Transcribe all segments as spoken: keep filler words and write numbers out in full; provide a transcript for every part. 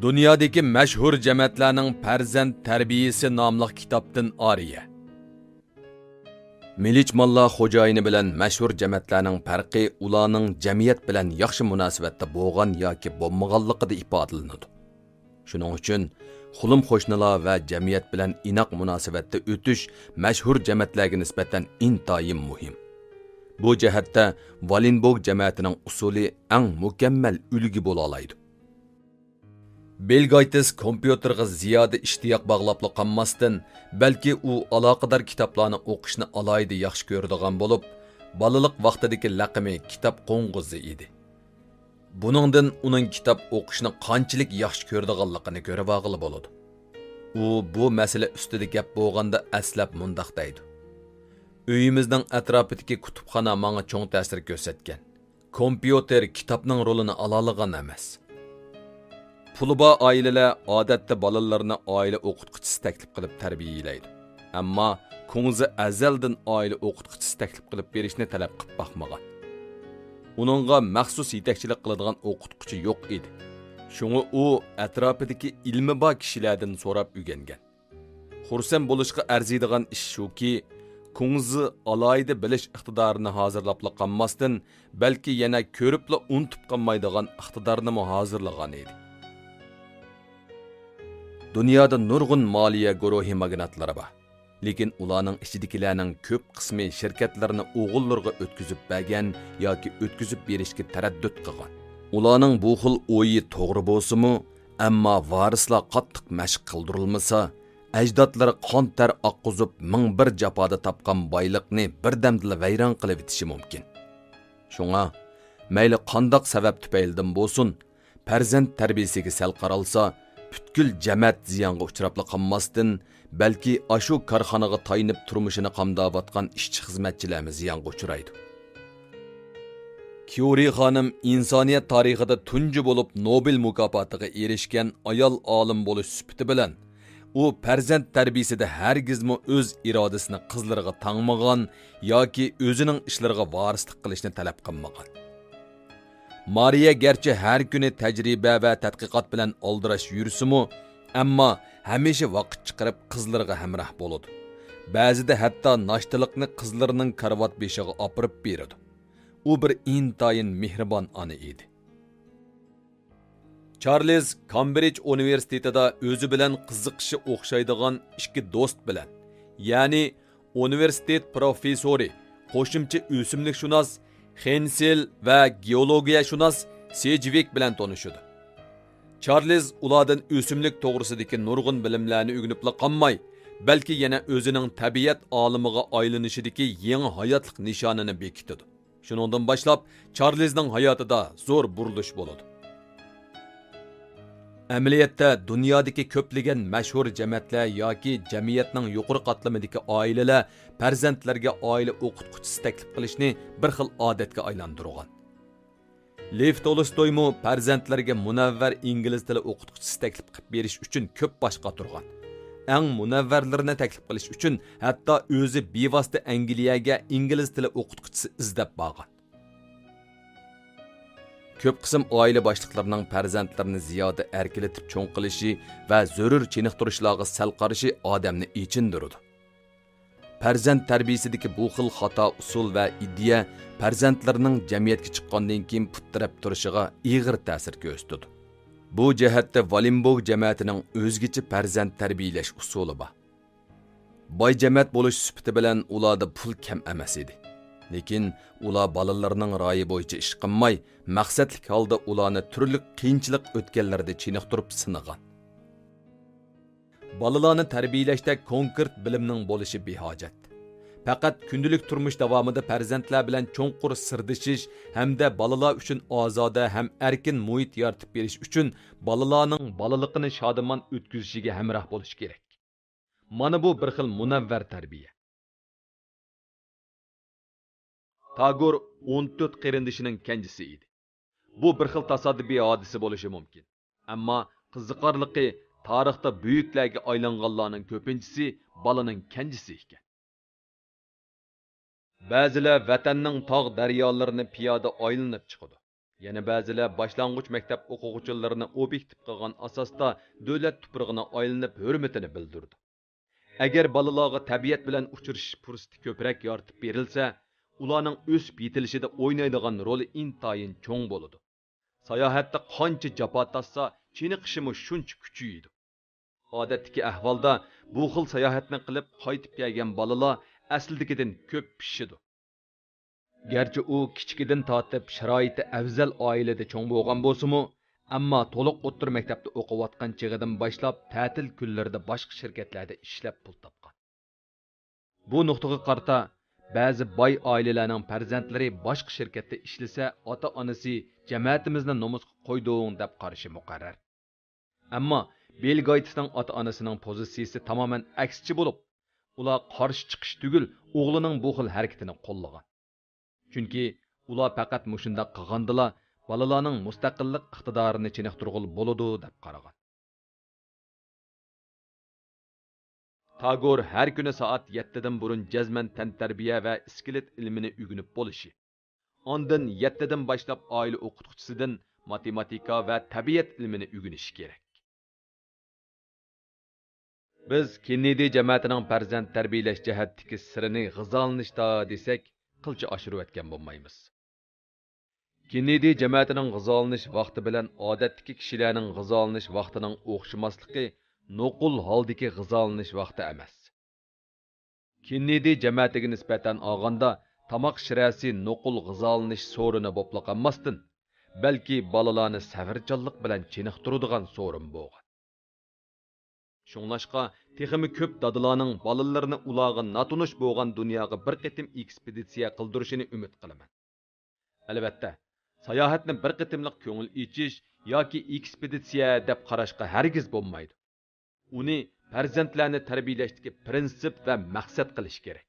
دۇنيادىكى مەشھۇر جەمەتلەرنىڭ پەرزەنت تەربىيىسى ناملىق كىتابتىن ئارىيە. مىلىچ ماللا خوجايىنى بىلەن مەشھۇر جەمەتلەرنىڭ پەرقى ئۇلارنىڭ جەمئىيەت بىلەن ياخشى مۇناسىۋەتتە بولغان ياكى بولمىغانلىقىدا ئىپادىلىنىدۇ. شۇنىڭ ئۈچۈن خۇلۇم قوشنىلار ۋە جەمئىيەت بىلەن ئىناق مۇناسىۋەتتە ئۆتۈش مەشھۇر جەمەتلەرگە نىسبەتەن ئىنتايىن مۇھىم. بۇ جەھەتتە ۋالېنبوگ جەمەتىنىڭ ئۇسۇلى ئەڭ مۇكەممەل ئۈلگە بولالايدۇ. بىل گايتس كومپيۇتېرغا زىيادە ئىشتىياق باغلاپلا قالماستىن، بەلكى ئۇ ئالاقىدار كىتابلارنى ئوقۇشنى ئالاھىدە ياخشى كۆرىدىغان بولۇپ، بالىلىق ۋاقتىدىكى لەقىمى كىتاب قوڭغۇزى ئىدى. بۇنىڭدىن ئۇنىڭ كىتاب ئوقۇشنى قانچىلىك ياخشى كۆرىدىغانلىقىنى كۆرۈۋالغىلى بولىدۇ. ئۇ بۇ مەسىلە ئۈستىدە گەپ بولغاندا ئەسلەپ مۇنداق دەيدۇ: «ئۆيىمىزنىڭ ئەتراپىدىكى كۇتۇپخانا ماڭا چوڭ تەسىر كۆرسەتكەن. كومپيۇتېر كىتابنىڭ رولىنى ئالالىغان ئەمەس.» پۇلى بار ئائىلىلەر ئادەتتە بالىلىرىنى ئائىلە ئوقۇتقۇچىسى تەكلىپ قىلىپ تەربىيەلەيدۇ. ئەمما كۇڭزى ئەزەلدىن ئائىلە ئوقۇتقۇچىسى تەكلىپ قىلىپ بېرىشنى تەلەپ قىلىپ باقمىغان. ئۇنىڭغا مەخسۇس يېتەكچىلىك قىلىدىغان ئوقۇتقۇچى يوق ئىدى. شۇڭا ئۇ ئەتراپىدىكى ئىلمى بار كىشىلەردىن سوراپ ئۆگەنگەن. خۇرسەن بولۇشقا ئەرزىيدىغان ئىش شۇكى، كۇڭزى ئالاھىدە بىلىش ئىقتىدارىنى ھازىرلاپلا قالماستىن، بەلكى يەنە كۆرۈپلا ئۇنتۇپ قالمايدىغان ئىقتىدارنىمۇ ھازىرلىغان ئىدى. دۇنيادا نۇرغۇن مالىيە گۇرۇھى ماگناتلىرى بار. لېكىن ئۇلارنىڭ ئىچىدىكىلەرنىڭ كۆپ قىسمى شىركەتلىرىنى ئوغۇللىرىغا ئۆتكۈزۈپ بەرگەن ياكى ئۆتكۈزۈپ بېرىشكە تەرەددۇت قىلغان. ئۇلارنىڭ بۇ خىل ئويى توغرا بولسىمۇ، ئەمما ۋارىسلار قاتتىق مەشىق قىلدۇرۇلمىسا، ئەجدادلىرى قان تەر ئاققۇزۇپ، مىڭ بىر جاپادا تاپقان بايلىقنى بىردەمدىلا ۋەيران قىلىۋېتىشى مۇمكىن. شۇڭا، مەيلى قانداق سەۋەب تۈپەيلىدىن بولسۇن، پەرزەنت تەربىيىسىگە سەل قارالسا، پۈتكۈل جەمەت زىيانغا ئۇچراپلا قالماستىن، بەلكى ئاشۇ كارخانىغا تايىنىپ تۇرمۇشىنى قامداۋاتقان ئىشچى-خىزمەتچىلەرمۇ زىيانغا ئۇچرايدۇ. كيۇرى خانىم ئىنسانىيەت تارىخىدا تۇنجى بولۇپ نوبېل مۇكاپاتىغا ئېرىشكەن ئايال ئالىم بولۇش سۈپىتى بىلەن، ئۇ پەرزەنت تەربىيىسىدە ھەرگىزمۇ ئۆز ئىرادىسىنى قىزلىرىغا تاڭمىغان ياكى ئۆزىنىڭ ئىشلىرىغا ۋارىسلىق قىلىشنى تەلەپ قىلمىغان. مارىيە گەرچە ھەر كۈنى تەجرىبە ۋە تەتقىقات بىلەن ئالدىراش يۈرسىمۇ، ئەمما ھەمىشە ۋاقىت چىقىرىپ قىزلىرىغا ھەمراھ بولىدۇ. بەزىدە ھەتتا ناشتىلىقنى قىزلىرىنىڭ كارىۋات بېشىغا ئاپىرىپ بېرىدۇ. ئۇ بىر ئىنتايىن مېھرىبان ئانا ئىدى. چارلىز كامبرىج ئۇنىۋېرسىتېتىدا ئۆزى بىلەن قىزىقىشى ئوخشايدىغان ئىككى دوست بىلەن، يەنى ئۇنىۋېرسىتېت پروفېسسورى، قوشۇمچە ئۆسۈملۈكشۇناس خېنسېل ۋە گېئولوگىيەشۇناس سېجۋىك بىلەن تونۇشىدۇ. چارلىز ئۇلاردىن ئۆسۈملۈك توغرىسىدىكى نۇرغۇن بىلىملەرنى ئۆگىنىپلا قالماي، بەلكى يەنە ئۆزىنىڭ تەبىئەت ئالىمىغا ئايلىنىشىدىكى يېڭى ھاياتلىق نىشانىنى بېكىتىدۇ. شۇنىڭدىن باشلاپ، چارلىزنىڭ ھاياتىدا زور بۇرۇلۇش بولىدۇ. ئەمەلىيەتتە، دۇنيادىكى كۆپلىگەن مەشھۇر جەمەتلەر ياكى جەمئىيەتنىڭ يۇقىرى قاتلىمىدىكى ئائىلىلەر پەرزەنتلەرگە ئائىلە ئوقۇتقۇچىسى تەكلىپ قىلىشنى بىر خىل ئادەتكە ئايلاندۇرغان. لېف تولستويمۇ پەرزەنتلىرىگە مۇنەۋۋەر ئىنگلىز تىلى ئوقۇتقۇچىسى تەكلىپ قىلىپ بېرىش ئۈچۈن كۆپ باش قاتۇرغان. ئەڭ مۇنەۋۋەرلىرىنى تەكلىپ قىلىش ئۈچۈن ھەتتا ئۆزى بىۋاسىتە ئەنگلىيەگە ئىنگلىز تىلى ئوقۇتقۇچىسى ئىزدەپ بارغان. كۆپ قىسىم ئائىلە باشلىقلىرىنىڭ پەرزەنتلىرىنى زىيادە ئەركىلىتىپ چوڭ قىلىشى ۋە زۆرۈر چېنىقتۇرۇشلارغا سەل قارىشى ئادەمنى ئېچىندۇرىدۇ. پەرزەنت تەربىيىسىدىكى بۇ خىل خاتا ئۇسۇل ۋە ئىدىيە پەرزەنتلىرىنىڭ جەمئىيەتكە چىققاندىن كېيىن پۇت تىرەپ تۇرۇشىغا ئېغىر تەسىر كۆرسىتىدۇ. بۇ جەھەتتە ۋالېنبوگ جەمەتىنىڭ ئۆزگىچە پەرزەنت تەربىيىلەش ئۇسۇلى بار. باي جەمەت بولۇش سۈپىتى بىلەن ئۇلاردا پۇل كەم ئەمەس ئىدى. لېكىن ئۇلار بالىلىرىنىڭ رايى بويىچە ئىش قىلماي، مەقسەتلىك ھالدا ئۇلارنى تۈرلۈك قىيىنچىلىق ئۆتكەنلىرىدە چېنىقتۇرۇپ سىنىغان. بالىلارنى تەربىيىلەشتە كونكرېت بىلىمنىڭ بولۇشى بىھاجەت. پەقەت كۈندىلىك تۇرمۇش داۋامىدا پەرزەنتلەر بىلەن چوڭقۇر سىردىشىش ھەمدە بالىلار ئۈچۈن ئازادە ھەم ئەركىن مۇھىت يارىتىپ بېرىش ئۈچۈن بالىلارنىڭ بالىلىقىنى شادىمان ئۆتكۈزۈشىگە ھەمراھ بولۇش كېرەك. مانا بۇ بىر خىل مۇنەۋۋەر تەربىيە. تاگور ئون تۆت قېرىندىشىنىڭ كەنجىسى ئىدى. بۇ بىر خىل تاسادىپىي ھادىسە بولۇشى مۇمكىن. ئەمما قىزىقارلىقى، تارىختا بۈيۈكلەرگە ئايلانغانلارنىڭ كۆپىنچىسى بالىنىڭ كەنجىسى ئىكەن. بەزىلەر ۋەتەننىڭ تاغ دەريالىرىنى پىيادە ئايلىنىپ چىقىدۇ. يەنە بەزىلەر باشلانغۇچ مەكتەپ ئوقۇغۇچىلىرىنى ئوبيېكتىپ قىلغان ئاساستا دۆلەت تۇپرىقىغا ئايلىنىپ ھۆرمىتىنى بىلدۈرىدۇ. ئەگەر بالىلارغا تەبىئەت بىلەن ئۇچرىشىش پۇرسىتى كۆپرەك يارىتىپ بېرىلسە، ئۇلارنىڭ ئۆسۈپ يېتىلىشىدە ئوينايدىغان رولى ئىنتايىن چوڭ بولىدۇ. ساياھەتتە قانچە جاپا تارتسا، چېنىقىشىمۇ شۇنچە كۈچىيىدۇ. ئادەتتىكى ئەھۋالدا بۇ خىل ساياھەتنى قىلىپ قايتىپ كەلگەن بالىلار ئەسلىدىكىدىن كۆپ پىشىدۇ. گەرچە ئۇ كىچىكىدىن تارتىپ شارائىتى ئەۋزەل ئائىلىدە چوڭ بولغان بولسىمۇ، ئەمما تولۇق ئوتتۇرا مەكتەپتە ئوقۇۋاتقان چېغىدىن باشلاپ تەتىل كۈنلىرىدە باشقا شىركەتلەردە ئىشلەپ پۇل تاپقان. بۇ نۇقتىغا قارىتا، بەزى باي ئائىلىلەرنىڭ پەرزەنتلىرى باشقا شىركەتتە ئىشلىسە، ئاتا-ئانىسى «جەمەتىمىزنى نومۇسقا قويدۇڭ» دەپ قارىشى مۇقەررەر. ئەمما بىل گېيتسنىڭ ئاتا-ئانىسىنىڭ پوزىتسىيىسى تامامەن ئەكسىچە بولۇپ، ئۇلار قارشى چىقىش تۈگۈل، ئوغلىنىڭ بۇ خىل ھەرىكىتىنى قوللىغان. چۈنكى ئۇلار پەقەت مۇشۇنداق قىلغاندىلا بالىلارنىڭ مۇستەقىللىق ئىقتىدارىنى چېنىقتۇرغىلى بولىدۇ، دەپ قارىغان. تاگور ھەر كۈنى سائەت يەتتىدىن بۇرۇن جەزمەن تەنتەربىيە ۋە ئىسكىلىت ئىلمىنى ئۆگىنىپ بولۇشى، ئاندىن يەتتىدىن باشلاپ ئائىلە ئوقۇتقۇچىسىدىن ماتېماتىكا ۋە تەبىئەت ئىلمىنى ئۆگىنىشى كېرەك. بىز كېننېدى جەمەتىنىڭ پەرزەنت تەربىيەلەش جەھەتتىكى سىرىنى غىزالىنىشتا دېسەك، قىلچە ئاشۇرۇۋەتكەن بولمايمىز. كېننېدى جەمەتىنىڭ غىزالىنىش ۋاقتى بىلەن ئادەتتىكى كىشىلەرنىڭ غىزالىنىش ۋاقتىنىڭ ئوخشىماسلىقى نوقۇل ھالدىكى غىزالىنىش ۋاقتى ئەمەس. كېننېدى جەمەتىگە نىسبەتەن ئالغاندا، تاماق شىرەسى نوقۇل غىزالىنىش سورۇنى بولۇپلا قالماستىن، بەلكى بالىلارنى سەۋرچانلىق بىلەن چېنىقتۇرىدىغان سورۇن بولغان. شۇڭلاشقا، تېخىمۇ كۆپ دادىلارنىڭ بالىلىرىنى ئۇلارغا ناتونۇش بولغان دۇنياغا بىر قېتىم ئېكسپېدىتسىيە قىلدۇرۇشىنى ئۈمىد قىلىمەن. ئەلۋەتتە، ساياھەتنى بىر قېتىملىق كۆڭۈل ئېچىش ياكى ئېكسپېدىتسىيە دەپ قاراشقا ھەرگىز بولمايدۇ. ئۇنى پەرزەنتلەرنى تەربىيەلەشتىكى پىرىنسىپ ۋە مەقسەت قىلىش كېرەك.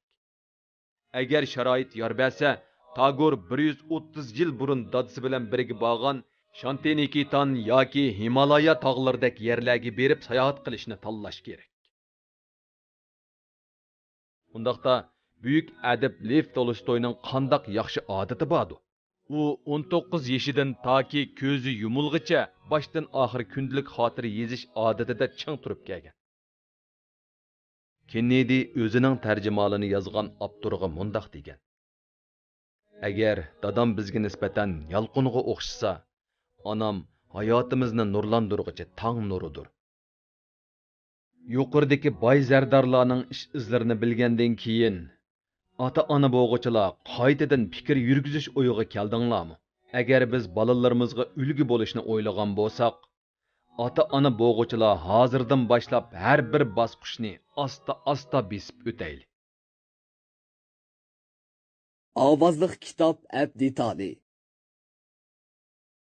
ئەگەر شارائىت يار بەرسە، تاگور بىر يۈز ئوتتۇز يىل بۇرۇن دادىسى بىلەن بىرگە بارغان شانتىنىكېتان ياكى ھىمالايا تاغلىرىدەك يەرلەرگە بېرىپ ساياھەت قىلىشنى تاللاش كېرەك. ئۇنداقتا، بۈيۈك ئەدىب لېف تولستوينىڭ قانداق ياخشى ئادىتى باردۇ؟ ئۇ ئون توققۇز يېشىدىن تاكى كۆزى يۇمۇلغىچە باشتىن ئاخىر كۈندىلىك خاتىرە يېزىش ئادىتىدە چىڭ تۇرۇپ كەلگەن. كېننېدى ئۆزىنىڭ تەرجىمىھالىنى يازغان ئاپتورغا مۇنداق دېگەن: «ئەگەر دادام بىزگە نىسبەتەن يالقۇنغا ئوخشىسا، ئانام ھاياتىمىزنى نۇرلاندۇرغۇچى تاڭ نۇرىدۇر.» يۇقىرىدىكى باي زەردارلارنىڭ ئىش-ئىزلىرىنى بىلگەندىن كېيىن، ئاتا-ئانا بولغۇچىلار قايتىدىن پىكىر يۈرگۈزۈش ئويىغا كەلدىڭلارمۇ؟ ئەگەر بىز بالىلىرىمىزغا ئۈلگە بولۇشنى ئويلىغان بولساق، ئاتا-ئانا بولغۇچىلار ھازىردىن باشلاپ ھەر بىر باسقۇچنى ئاستا-ئاستا بېسىپ ئۆتەيلى. ئاۋازلىق كىتاب ئەپ دېتالى.